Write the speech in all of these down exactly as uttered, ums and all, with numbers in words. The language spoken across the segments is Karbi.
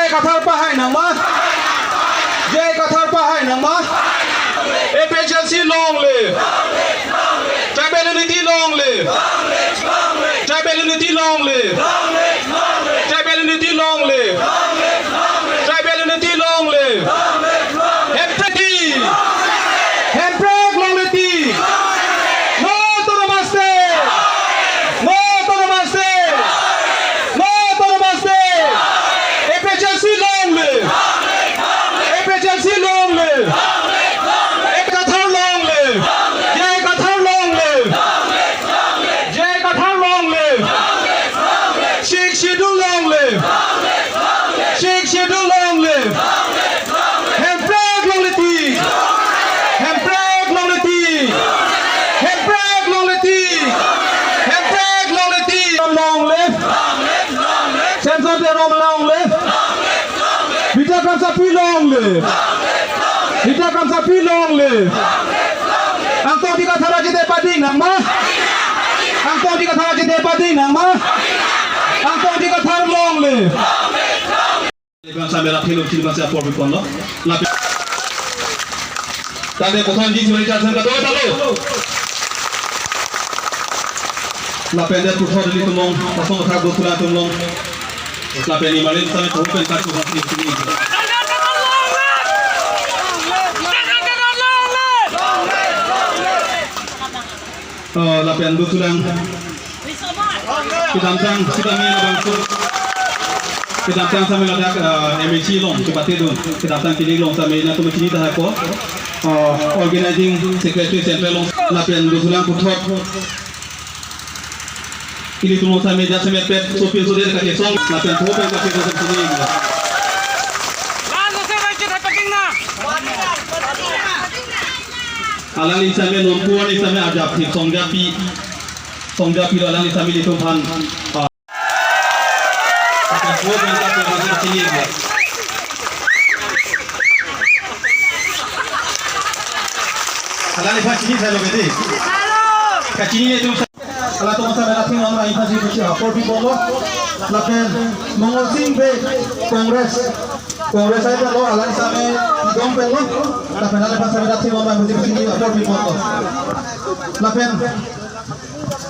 Kathar pahai nangma? J I Kathar pahai nangma? A P H L C long live! Tribal unity long live! Tribal unity long live! Tribal unity long live! Tribal unity long live! Hemprek! Hemprek longle ti! No autonomous state! No autonomous state! No autonomous state! A P H L C long live! A P H L C long live! A P H L C long live! J I Kathar long live! J I Kathar long live! J I Kathar long live! Sixth Schedule long live! Sixth Schedule long live! Hemprek longle ti! Hemprek longle ti! Hemprek longle ti! Hemprek longle ti! Long live! Samson Teron long live! Rita Kramsapi long live! Rita Kramsapi long live! Angtong Ingti Kathar ajite pading nangma? Angtong Ingti Kathar ajite pading nangma? Angtong Ingti Kathar long live! Lapen samela philo chini masi apor pi ponlo. Lapen tangte puthot ji churi charsen ka doi talo. Lapen det puthot ilitum along, pasong thak do thula atum along. Lapen imarin sami tho pen kak ko sini sini. Eh, lapen do thulang. Kedamtang sitame labangso. Kedamtang sitame ladak, eh, M A C along, kepate dun. Kedamtang kili along sitame nangtum chini tahai ko. Eh, organizing secretary central along. Lapen do thulang puthot. Ilitum along sitame jat sitame pet, sopir sodet kachesong. Lapen tho pen kachesong sini. Lalu saya bangkit hati tingna. Alangli sitame nonpu arni sitame ajapthip Songjapi. Songjapi lo alangli sitame ilitum aphan. Ah. Akan dua bangsa pemasa kachini ya. Alangli aphan chini salo bedi. Kachini ilitum sa-, halatum sitame lathing on ma iphan si bichi apor pi ponlo. Lapen Mongol Sing Bey Congress. Congress ai pen lo, alangli sitame idong pen lo. Lapen alangli aphan sitame lathing on ma bichi chini apor pi ponlo. Lapen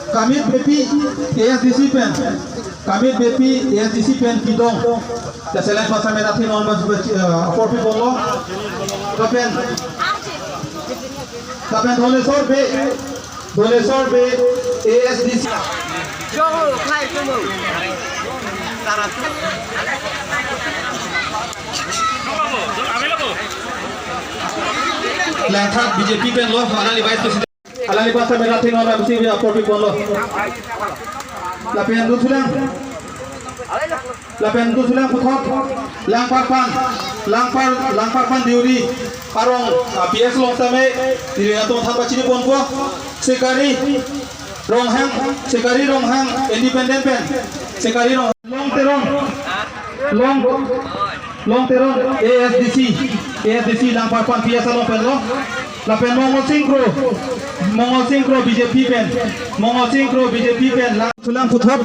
Kamit Beypi A S D C pen. Kamit Beypi A S D C pen kedong. Laso alangli aphan sitame lathing on ma bichi, eh, apor pi ponlo. Lapen, lapen Dhoneswar Bey. Dhoneswar Bey A S D C. Langthak B J P pen lo, alangli vice president. Alangli aphan sitame lathing on ma bichi apor pi ponlo. Lapen do thulang. Lapen do thulang puthot, Langparpan, Langpar, Langparpan Deuri arong, ah, P S along sitame, neli nangtum aphan pachini ponpo, Sekari Ronghang, Sekari Ronghang, independent pen, Sekari Rong, Long Teron, Long, Long Teron, A S D C, A S D C Langparpan P S along pen lo. Lapen Mongol Sing Kro, Mongol Sing Kro B J P pen, Mongol Sing Kro B J P pen, lang thulang puthot,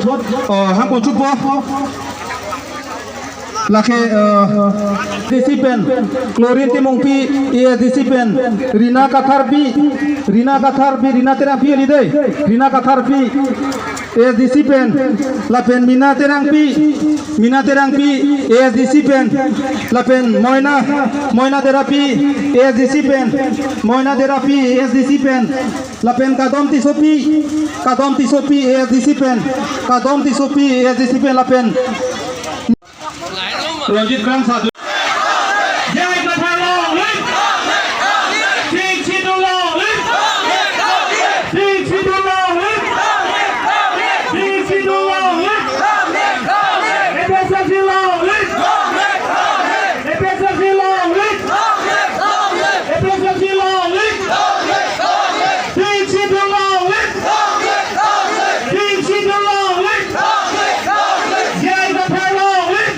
oh, ham ponchukpo. Lake, eh, A S D C pen, Chlorine Timungpi, A S D C pen, Rina Katharpi, Rina Katharpi, Rina Terangpi alide, Rina Katharpi, A S D C pen, lapen Mina Terangpi, Mina Terangpi, A S D C pen, lapen Moina, Moina Terangpi, A S D C pen, Moina Terangpi, A S D C pen, lapen Kadom Tissopi, Kadom Tissopi, A S D C pen, Kadom Tissopi, A S D C pen, lapen Ranjit Kramsa. J I Kathar long live! Sixth Schedule long live! Sixth Schedule long live! Sixth Schedule long live! A P H L C long live! A P H L C long live! A P H L C long live! Sixth Schedule long live! Sixth Schedule long live! J I Kathar long live!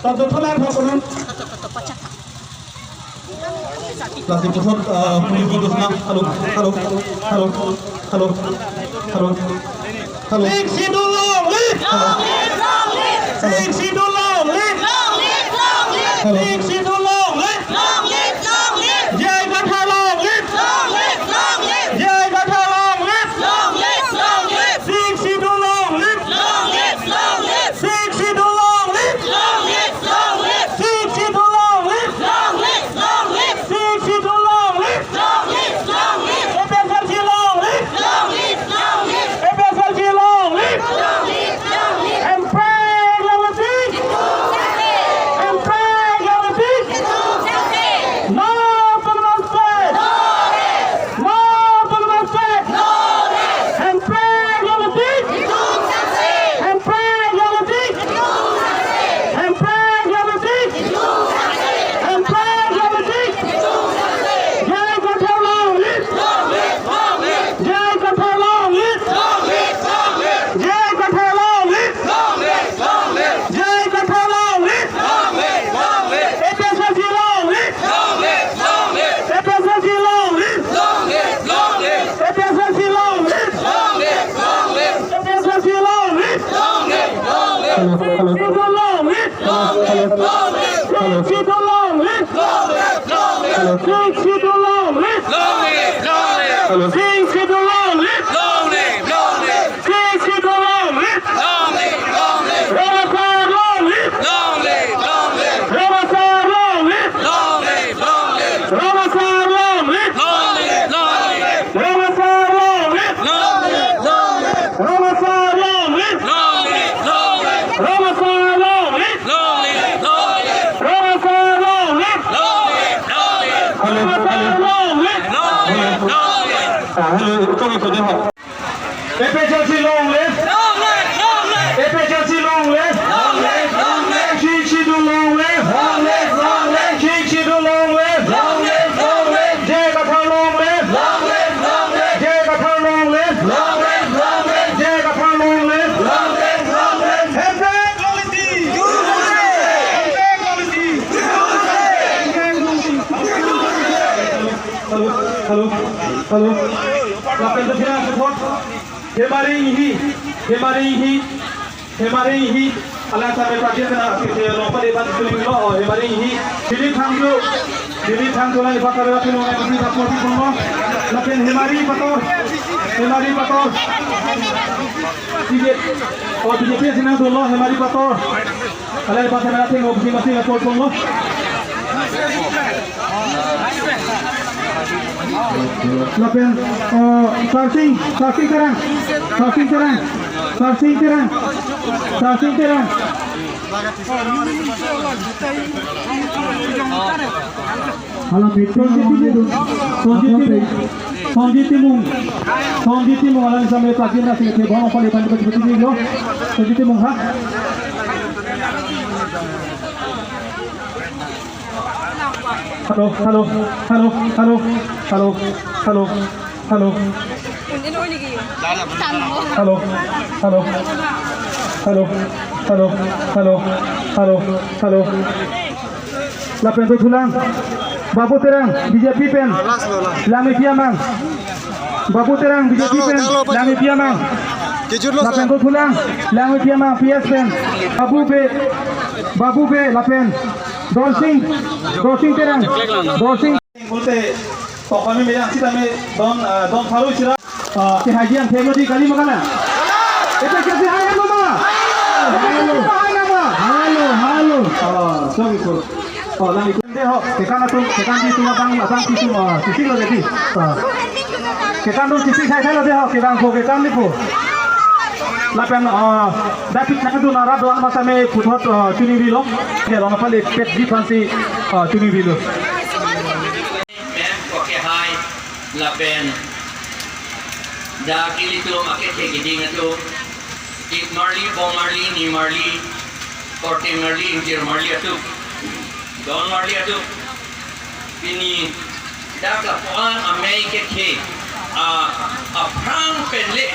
Tangso tholang thok konon. Lasi puthot, ah, puli putus na. Hello, hello, hello, hello, hello, hello. Sixth Schedule long live! Long live, long live! Sixth Schedule long live! Long live, long live! Hello. Sixth Schedule long live! Long live, long live! J I Kathar long live! Long live, long live! J I Kathar long live! Long live, long live! Sixth Schedule long live! Long live, long live! Sixth Schedule long live! Long live, long live! Sixth Schedule long live! Long live, long live! Sixth Schedule long live! Long live, long live! A P H L C long live! Long live, long live! A P H L C long live! Long live, long live! Hemprek long live! Hemprek long live! No autonomous state! No autonomous state! Hemprek long live! Hemprek long live! Hemprek long live! Hemprek long live! J I Kathar long live! J I Kathar long live! J I Kathar long live! J I Kathar long live! A P H L C long live! A P H L C long live! A P H L C long live! A P H L C long live! Hello, hello. Sixth Schedule long live! Hello, hello. Hello. Sixth Schedule long live! Hello. Sixth Schedule long live! Long live, long live! Hello. Sixth Schedule long live! Long live, long live! Sixth Schedule long live! Long live, long live! Rong Asar long live! Long live, long live! Rong Asar long live! Long live, long live! Rong Asar long live! Long live, long live! Rong Asar long live! Long live, long live! Rong Asar long live! Long live, long live! Rong Asar long live! Long live, long live! Rong Asar long live! Long live, long live! Hello, hello. Rong Asar long live! Long live, long live! Ah, hello, ito, ito, ito. A P H L C long live! Long live, long live! A P H L C long live! Long live, long live! Sixth Schedule long live! Long live, long live! Sixth Schedule long live! Long live, long live! J I Kathar long live! Long live, long live! J I Kathar long live! Long live, long live! J I Kathar long live! Long live, long live! Hemprek long live! Hemprek long live! Hello, hello, hello. Lapen dothina support. Hemari hi, Hemari hi, Hemari hi. Alang sampai pagi kena ke lompat debat kuning lo, oh, Hemari hi. Dilip Thangjo, Dilip Thangjo lagi bakal lewat kuning yang masih tak mau di rumah. Lapen Hemari Pator, Hemari Pator. Tiga, oh, tiga puluh senang dulu Hemari Pator. Alai bangsa merah tinggal besi masih lapor pun lo. Lapen, oh, Sarsing, Sarsing Terang, Sarsing Terang, Sarsing Terang, Sarsing Terang. Alam itu Sanjit Timung. Sanjit Timung. Sanjit Timung. Sanjit Timung alang sampai pagi nasi ke bawang paling banyak betul betul lo. Sanjit Timung ha. Hello, hello, hello, hello, hello, hello, hello. Hello, hello, hello, hello, hello, hello, hello, hello. Lapen dothulang, Babu Terang, B J P pen, Langmepi amang. Babu Terang, B J P pen, Langmepi amang. Lapen dothulang, Langmepi amang, P S pen, Babu Bey, Babu Bey, lapen Dorsing, Dorsing Terang, Dorsing. Pulote, to kami mejang sitame don, ah, don pharo sira. Ah, ke haji ang family kali makana. Ito kasi hai nama. Hello. Hai nama. Hello, hello. Ah, sorry po. Oh, lang ikut deh ho. Kekan atum, kekan di tum abang, abang di tum, ah, sisi lo jadi. Ah. Kekan tum sisi sai sai lo deh ho. Kekan po, kekan di po. Lapen, ah, dapit nang tu nara doan masa me puthot, ah, chini bilo. Ke lo napa le pet di pansi, ah, chini bilo. Mem koke hai lapen dak ilitum akethe keding atum, ik marli, bom marli, ni marli, korte marli, ingjir marli atum, don marli atum. Pini dak lapuan amei kethe a, aphrang pen le,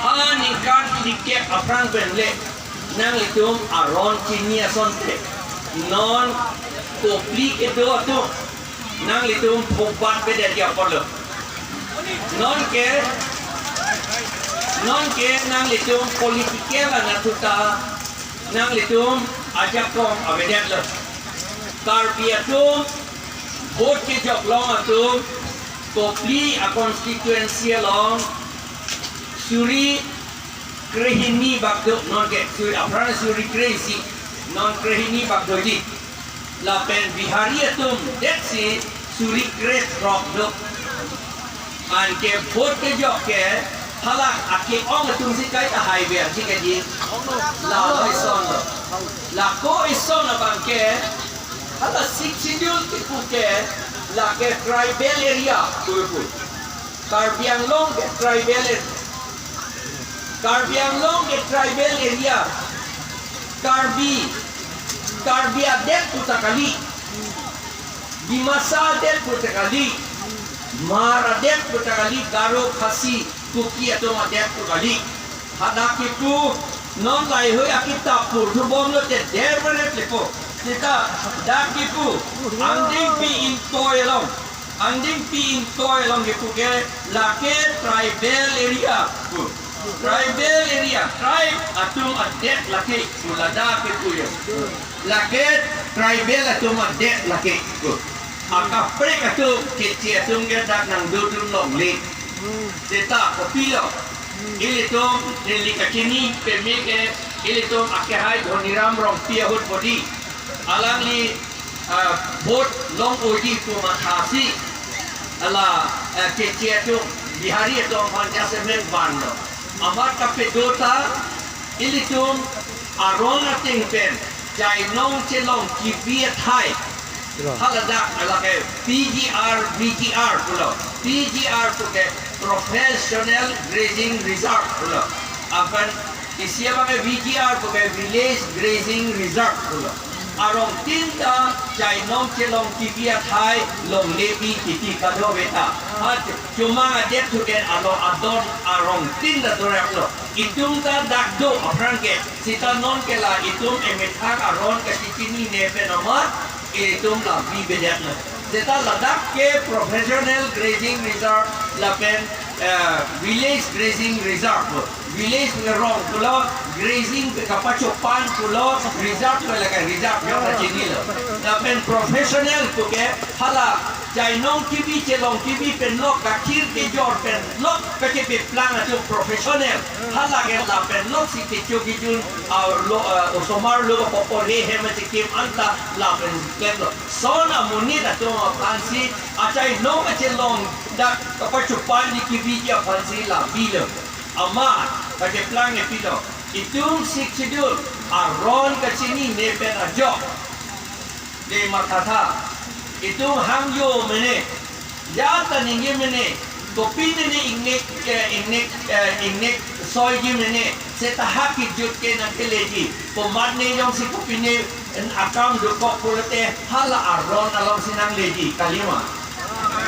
ha ningkan phlikep aphrang pen le, Nanglitum aron chini asonte, non kopli kedo atum nanglitum phobat bedet apotlo. Nonke, nonke nanglitum political anatthu ta nanglitum ajakong avedetlo. Karbi atum, vote kejok long atum, kopli a constituency along suri krehini bak do, nonke suri, aphrang suri kre-isi, non krehini bak doji. Lapen Bihari atum detsi suri krethrok do. Anke vote kejok ke hala ake-ong atumsi kaita haiver ji kedi. La lo ison lo. Lako ison abang ke hala Sixth Schedule kipu ke lake tribal area pupu. Karbi Anglong ke tribal area. Karbi Anglong ke tribal area. Karbi, Karbi adet pu ta kali. Dimasa adet pu ta kali. Hmar adet pu ta kali. Garo, Khasi, Kuki atum adet pu kali. Hadak kipu non laheihui akitap purthubomlote devereple po. Seta dak kipu angdengpi ingkoi along, angdengpi ingkoi along kipu ke lake tribal area pu. Tribal area, tribe atum adet lake pu ladak kipu yo. Lake tribal atum adet lake pu. Akaprek atum, Keche atum ke dak nangdodun longle. Seta kopilo? Ilitum neli kachini peme ke, ilitum akehai Dhoniram Rongpi ahut bodi. Alangli, ah, vote long-oji pu mathasi, hala, ah, Keche atum, Bihari atum aphan jasemet vanlo. Amat kapedo ta, ilitum aron ateng pen chainong chelong kipi athai. Haladak alake P G R, V G R pulo. P G R puke Professional Grazing Reserve pulo. Aphan isi abang ke V G R puke Village Grazing Reserve pulo. Arongtin ta chainong chelong kipi athai longlepi titi kadokave ta. Ha chomang adet thuken alo adon arongtin ta doraplo. Itum ta dak do aphrang ke. Seta nonke la itum emethang aron kachechinine pen amat itum la bibedetlo. Seta ladak ke Professional Grazing Reserve lapen, eh, Village Grazing Reserve. Village pu ke rong pulo, grazing pu ke kapachopan pulo, reserve pu ke lake reserve, jong kachinilo. Lapen professional pu ke hala chainong kipi chelong kipi pen lok, kakhir kejor pen lok, kachepeplang atum professional. Hala ke lapen loksi kecho kejun, ah, lo, ah, osomar lo, popo he he ma chekim anta lapen klemlo. Lason amonit atum aphansi achainong achelong dak kapachopanji kipiji aphansi la bilo. Amat kacheplang epilo. Itum Sixth Schedule aron kachinine pen ajok de mathatha. Itum hangjo mene, jat ta ningje mene, kopi nene ingnek, eh, ingnek, eh, ingnek soiji mene, seta ha kejut ke nangkeleji. Komatne jongsi kopine akam dokok pulote hala aron alongsi nangleji, kalima.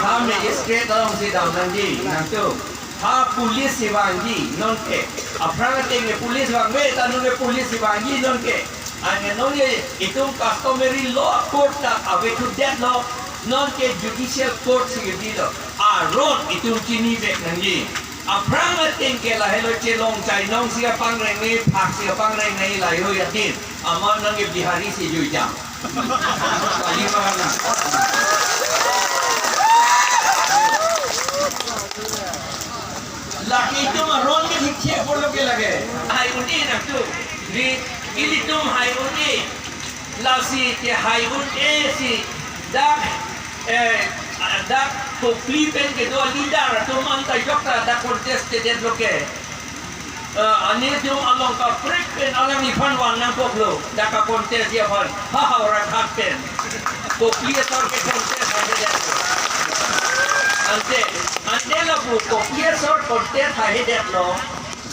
Ha magistrate alongsi dam nangji, nangtum. Ha police si vangji, nonke. Aphrang ateng ke police vangve, ta nonke police si vangji, nonke. Anke nonke itum customary law court ta avethudet lo, nonke judicial court si kebilo. Aron itum chinivek nangji. Aphrang ateng ke lahelo chelong chainong si kapangreng nangji, phak si kapangreng nangji laheihui adim. Amat nangke Bihari si juijam. Kali mana? Lake itum aron ke thikthik apor lo ke lake. Hai un-e nangtum. Di ilitum hai un-e. Lasi ke hai un-e si dak, eh, dak kopli pen kedo leader atum anta jokta dak contest kedet lo ke. Eh, ane jom along kaprek pen alangliphan vang nangkoklo, dak ka contest aphan, ha Howraghat pen. Kopli asor ke contest haihedet. Ante, ante lapu kopli asor contest haihedetlo.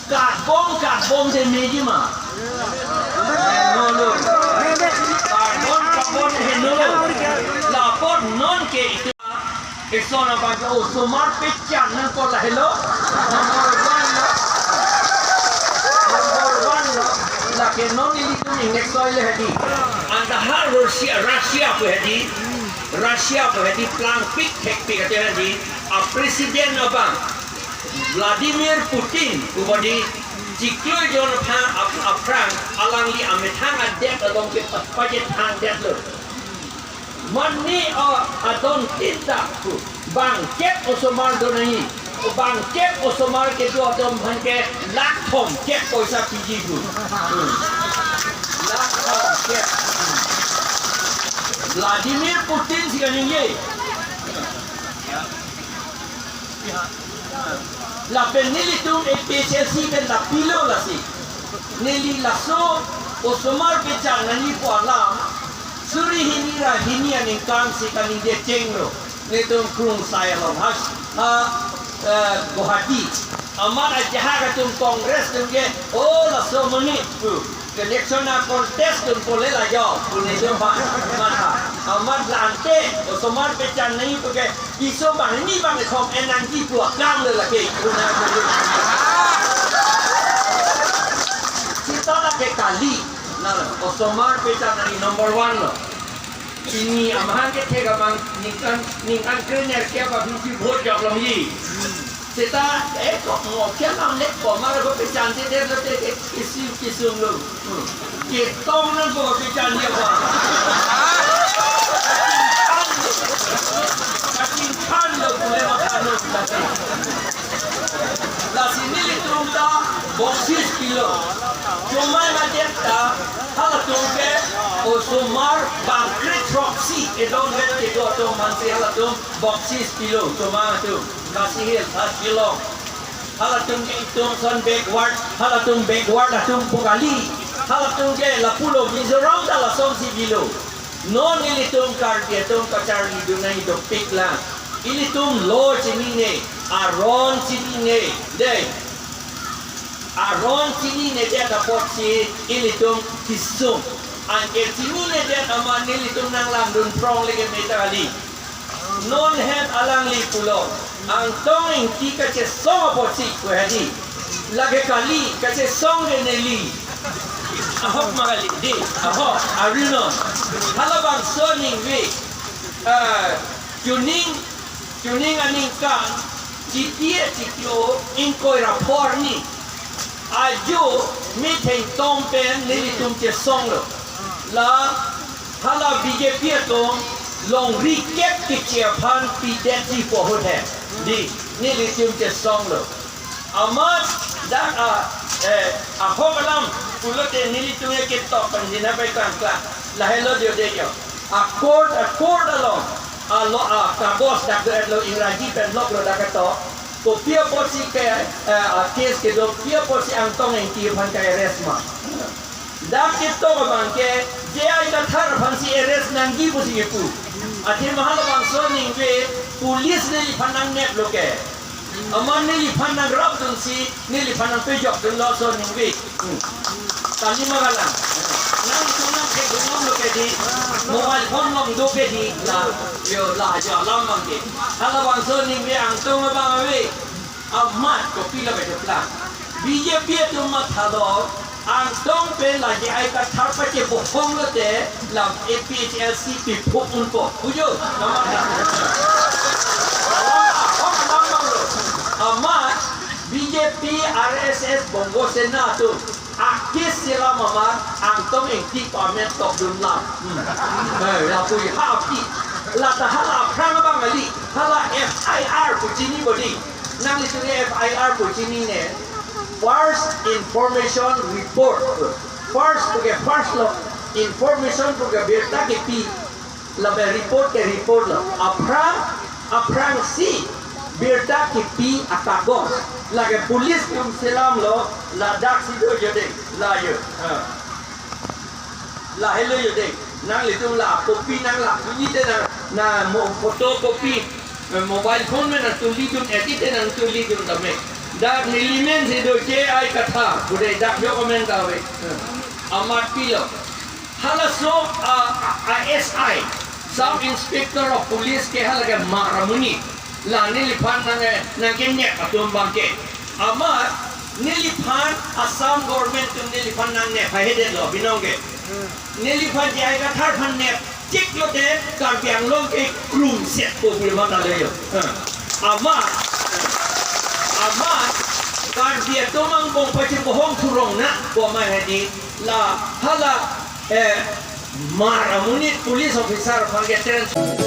Karbom, karbom de meji ma. Henolo. Karbom, karbom henolo. Lapor nonke itum. Eson abang ke osomar pechan nangkok lahelo. Number one lo. Number one lo. Ke non ilitum ingnek soi le hedi. Anta ha Russia, Russia pu hedi. Russia pu hedi plangpik thekpik ate hedi. A president abang Vladimir Putin pu hedi. Chiklo jon aphan ap-, aphrang alangli amethang adet along ke pa-, pajethang detlo. Mane a, adon tinta pu. Bangkep osomar do nangji. Bangkep osomar kedo atum aphan ke lakh thomkep poisa piji pu. Hmm. Lakh thomkep. Vladimir Putin si kaningje. Lapen nelitum A P H L C pen la pilo lasi. Neli laso osomar pechan nangji pu alam suri hini ra hini aningkan si kaningje chenglo. Nelitum Krungsai along ha, ha, eh, Guwahati. Amat ajahak atum Congress atum ke, oh, laso monit pu. Election a-contest dunpo le la jo, pu nelitum aphan matha. Amat la ante, osomar pechan nangji pu ke, piso banghini bangkethom en nangji pu akam le lake, pu nang pu. Seta lake kali, na, osomar pechan nangji number one lo. Pini amahang kethek abang ningkan, ningkan krenerkep abang si vote jok longji. Seta, eh, kok mo kya nam le ko mar ko pechan te der lo te ke kisim kisim lo. Hmm. Ketong nang ko pechan dia ba. Kacing khan lo, kacing khan lo kule makan lo. Lasi nelitum ta boksis pilo. Chomai madet ta halatum ke osomar bangkre throksi edon vet kedo atum aphan si halatum boksis pilo, chomai atum. Khasi Hills, Khasi Long. Halatum ke itum ason backward, halatum backward atum pu kali. Halatum ke lapulo Mizoram ta lasonsi bilo. Non ilitum Karbi atum kacharlidun nangji dopik lang. Ilitum lo chinine, aron chinine, dei. Aron chinine det apotsi ilitum kesung. Anke chinine det amat nelitum nanglamdun phrong leke meta kali. Non het alangli pulo, Angtong Engti kachesong apotsi pu hedi. Lake kali, kachesong ke neli. Ahok ma kali, dei, ahok, ari non. Halabangso aningve, ah, chuning, chuning aningkan, chiti achiklo, ingkoi ra phor ni. Ajo metheng tong pen nelitum chesonglo. La hala B J P atum longri kep kichi aphan pidetji pu ahut he. Dei, nelitum chesonglo. Amat dak a, eh, ahok alam pulote nelitum ke ketok pen jina pai klang klang. Lahelo jo dei jo. A court, a court along. Alo a kagos dak do etlo, Ingraji pen loklo dak ketok. Kopi apotsi ke, eh, a case kedo, kopi apotsi Angtong Engti aphan ke-arrest ma. Dak ketok abang ke, J I Kathar aphansi arrest nangji pusi kepu. Athema halabangso aningve, police neliphan nangneplo ke. Amat neliphan nangrapdunsi, neliphan nangpejokdunlo laso aningve. Hmm. Kali ma kalang. Nangtum nangthekdun longlo ke dei. Mobile phone along do ke dei. La, jo, la, jo, alam abang ke. Halabangso aningve Angtong abang ave. Amat kopilo kedo plang. B J P atum mathalo, Angtong pen la J I Kathar pachebohong lote, la A P H L C piphuk unpo. Bujo, amat. Alam, alam, alam, alam. Amat, B J P, R S S, Bongo Sena atum. Akis selam amat Angtong Engti pamen tokdun lam. Hmm. Eh, lapu-i ha aphi. Lata hala aphrang abang kali. Hala F I R pu chini bodi. Nanglitum F I R pu chinine. First information report. First pu ke first lo. Information pu ke birta kepi. Lapen report ke report lo. Aphrang, aphrangsi birta kepi akagos. Lake police atum selamlo, ladak si do jo dei, la jo. Ha. Lahelo jo dei. Nanglitum la copy nanglang. Ini te nang, na mo photocopy, eh, mobile phone pen nangtulidun, eti te nangtulidun tame. Dak nelimen si do J I Kathar, pu dei dak jo comment ta ave. Ha. Amat pilo. Halaso a, a, a S I, Sub Inspector of Police ke hala ke Maramuni. La neliphan nang, eh, nangkenyek atum abang ke. Amat, Neliphan Assam government atum neliphan nang nep hai hedetlo binong ke. Neliphan J I Kathar aphan nep chiklote Karbi Anglong ke krumset po pu matha lo yo. Amat, amat Karbi atum angbong pachibohong thurong na, komat hedi la hala eh, mar amonit police officer aphan ke trans-